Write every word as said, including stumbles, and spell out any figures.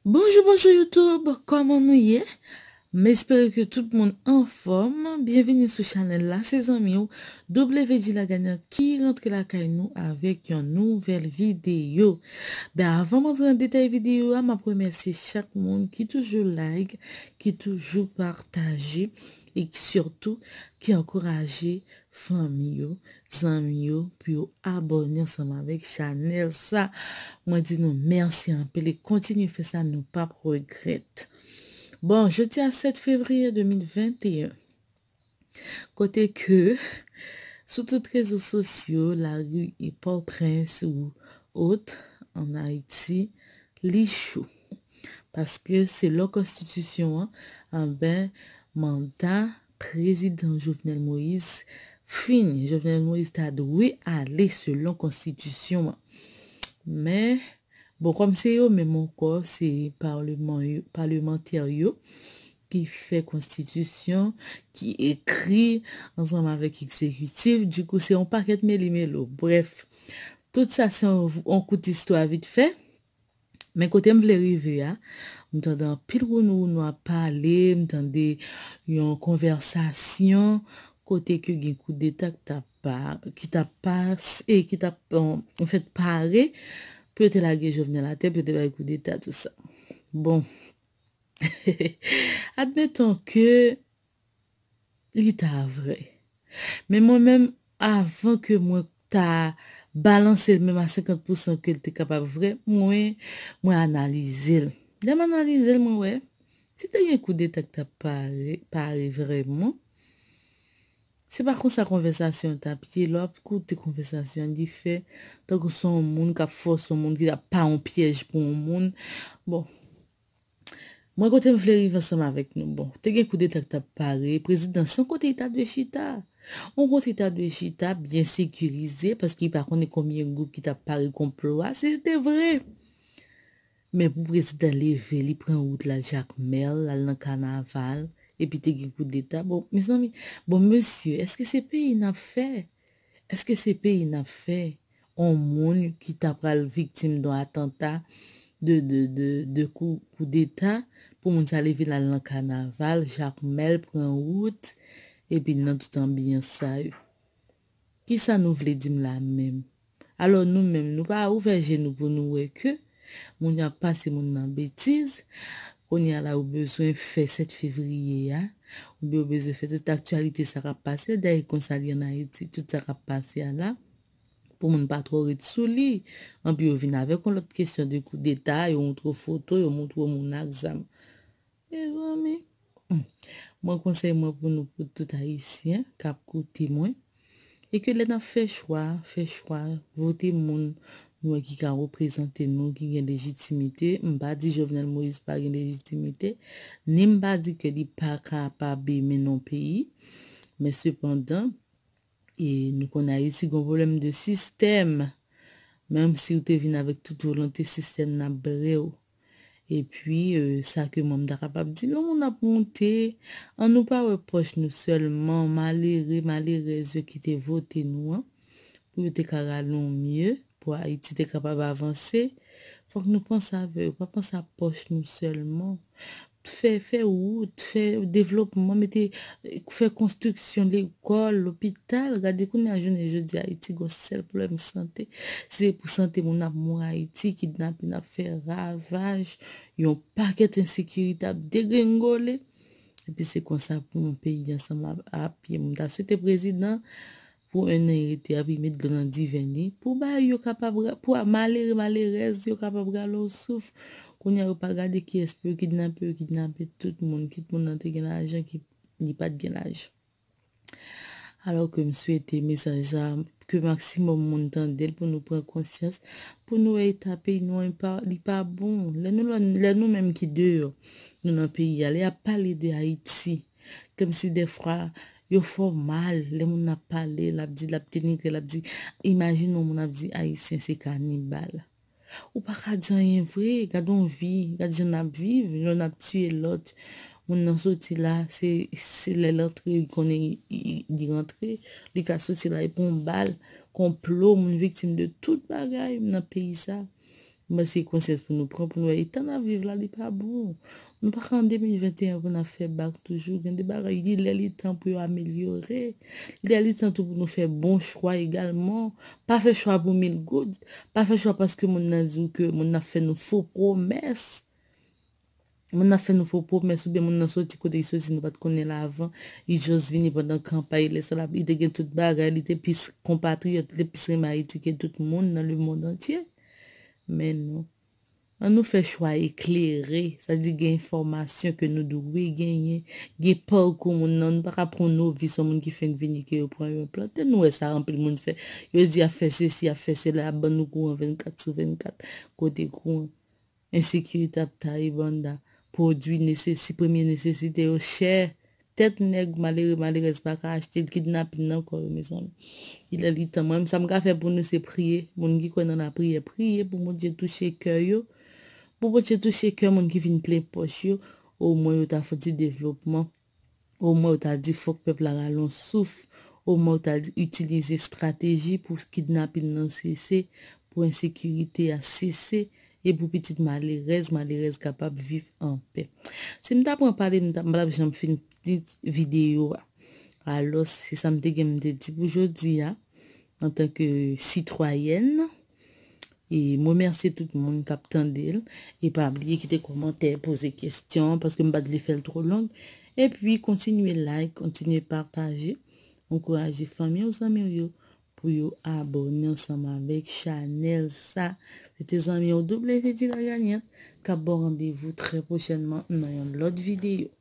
Bonjou, bonjou YouTube, kòman nou ye? M espere ke tout moun anfòm. Byenvini sou chanèl la, se zanmi w W J Lagagnant ki rantre lakay nou avèk yon nouvèl videyo. Ben, avan m antre nan detay videyo a, m ap remèsye chak moun ki toujou like, ki toujou pataje e ki sitou ki ankouraje fanmi yo, zanmi yo pou yo abòne ansanm avèk chanèl sa. Mwen di nou mèsi anpil e kontinye fè sa, nou p ap regrèt. Bon, jodi a sèt fevriye de mil venteyen, kote ke sou tout rezo sosyo, lari e Pòtoprens ou ot, an Ayiti, li cho. Paske selon konstitisyon an, anben, manda prezidan Jovenel Moïse fini. Jovenel Moïse ta dwe ale selon konstitisyon an. Men, bon, kòm se yo menm ankò, se parleman yo, palemantè yo ki fè konstitisyon, ki ekri ansanm avèk egzekitif. Dikou, se yon pakèt meli melo. Brèf, tout sa se yon, yon kout istwa vit fè. Men kote m vle rive a, m tande anpil wounou wounou ap pale, m tande yon konvèsasyon kote ke gen koudeta ki t ap pa, ki t ap pas, e ki t ap, anfèt, pare pou yo te lage Jovenel atè, pou yo te bay koudeta, tou sa. Bon, admeton ke li ta vrè. Men mwen menm, avan ke mwen ta balanse l menm a senkant pousan ke l te kapab vrè, mwen, mwen analize l. Lè m analize l, mwen wè, si te gen koudeta k t ap pare, pare vrèman, se pa konsa konvèsasyon an t ap ye. Lè w ap koute konvèsasyon an, li fè tankou se yon moun k ap fòse yon moun, ki ap pa yon pyèj pou yon moun. Bon, mwen, kote m vle rive ansanm avèk nou, bon, te gen koudeta k t ap pare, prezidan se yon kote li ta dwe chita. Yon kote li ta dwe chita, byen sekirize, paske li pa konnen konbyen gwoup ki t ap pare konplo a, si se te vre. Men pou prezidan leve, li pran wout la, Jakmèl, l al nan kanaval, epi te gen koudeta. Bon, mezanmi, bon, mesye, èske se peyi n ap fè? Èske se peyi n ap fè? On moun ki ta pral viktim de yon atanta, de, de, de, de kou, koudeta, pou moun sa leve l al nan kanaval, Jakmèl pran wout, epi nan tout anbyans sa yo. Kisa nou vle di m la menm? Alò, nou menm, nou pa ouvè je nou pou nou wè ke moun yo ap pase moun nan betiz. Kounye a la, ou bezwen fè sèt fevriye a, oubyen ou bezwen fè tout aktyalite sa k ap pase. Dayè, konsa li an Ayiti, tout sa k ap pase a la, pou moun pa twò ret sou li. Anpi yo vin avèk yon lòt kesyon de koudeta, yo montre w foto, yo montre w moun ak zam. Mezanmi, hmm, mwen, konsèy mwen pou nou, pou tout Ayisyen k ap koute mwen, e ke lè n ap fè chwa, fè chwa, vote moun nou wè ki ka reprezante nou, ki gen lejitimite. M pa di Jovenel Moïse pa gen lejitimite, ni m pa di ke li pa kapab mennen yon peyi. Men sepandan, e nou konn Ayiti gon pwoblèm de sistèm. Menm si w te vin avèk tout volonte, sistèm nan ap bre w. Epi, e, sa ke mwen m ta kapab di, lè moun ap monte, ann nou pa wè pòch nou sèlman, malere, malerèz yo ki te vote nou an, pou yo te ka rale yon mye, pou Ayiti te kapab avanse, fòk nou panse avè yo, pa panse a pòch nou sèlman. Fè, fè wout, fè devlopman, mete, fè konstriksyon lekòl, lopital. Gade kounye a jounen jodi a, Ayiti gon sèl pwoblèm sante. Si se pou sante moun ap mouri Ayiti, kidnapin ap fè ravaj, yon pakèt ensekirite ap degrengole. Epi se konsa pou yon peyi ansanm ap, ap ye. M ta swete prezidan pou en an rete, epi met dlo nan diven li, pou bay yo kapab ra-, pou a-, malere, malerèz yo kapab rale yon souf. Kounye a yo pa gade kiyès pou yo kidnape, yo kidnape tout moun, kit moun nan te gen lajan, kit li pa t gen lajan. Alò ke m swete mesaj la, ke maksimòm moun tande l pou nou pran konsyans, pou nou wè eta peyi nou an, li pa, li pa bon. Lè nou, lè nou menm ki deyò, nou nan peyi a, lè y ap pale de Ayiti, kòmsi dèfwa yo fè w mal, lè moun nan ap pale, l ap di, l ap denigre, l ap di, imajine yon moun ap di Ayisyen se kanibal. Ou pa ka di anyen vre, gade yon vi, gade jan n ap viv, jan n ap tiye lòt. Moun nan soti la, se, se lè l antre, li konnen li, li, li rantre, li ka soti la, epi yon bal, konplo, moun viktim de tout bagay nan peyi sa. Mwen se konsyans pou nou pran, pou nou wè, e tan n ap viv la, li pa bon. Nou pa ka an de mil venteyen pou n ap fè bak toujou. Gen de bagay, li lè li tan pou yo amelyore. Li lè li tan tou pou nou fè bon chwa egalman. Pa fè chwa pou mil goud. Pa fè chwa paske moun nan di w ke moun nan ap fè nou fo pwomès. Moun nan ap fè nou fo pwomès oubyen moun nan soti kote li soti, nou pa t konnen l avan. Li just vini pandan kanpay, lè sa l ap, li te gen tout bagay, li te plis konpatriyòt, li te plis renmen Ayiti ke tout moun nan lemonn antye. Men non. An nou fè chwa eklere, sa di gen enfòmasyon ke nou dwe genyen, gen pakou moun nan, nou pa ka pran yon novis, yon moun ki fenk vini ke yo pran yo enplante. Nou wè sa anpil moun fè. Yo di ap fè sesi, ap fè sela, ap ban nou kouran vennkat sou vennkat, kote kouran. Ensekirite ap taye banda. Pwodui nesesi, premye nesesite yo chè. Tèt nèg malere, malerèz pa ka achte l, kidnapin nan kò yo, mezanmi. Li lè li tan. Mwen menm, sa m ka fè pou nou, se priye. Moun ki kwè nan lapriyè, priye pou Bondye touche kè yo. Pou Bondye touche kè moun ki vin plen pòch yo, omwen yo ta fè ti devlopman. Omwen yo ta di fòk pèp la rale yon souf. Omwen yo ta di itilize estrateji pou kidnapin nan sese, pou ensekirite a sese, e pou pitit malerèz, malerèz kapab viv anpè. Si m ta pran pale, m ta, m pa t ap janm fin di videyo a. Alò, se sa m te gen m te di pou jodi a, antanke sitwayèn. E m remèsye tout moun k ap tande l. E pa bliye kite kòmantè, poze kesyon, paske m pa t vle fè l twò long. Epi, kontinye like, kontinye pataje. Ankouraje fanmi w, zanmi w yo pou yo abòne ansanm avèk chanèl sa. Se te zanmi w W J La Gagnante k ap ba w randevou trè pwochènman nan yon lòt videyo.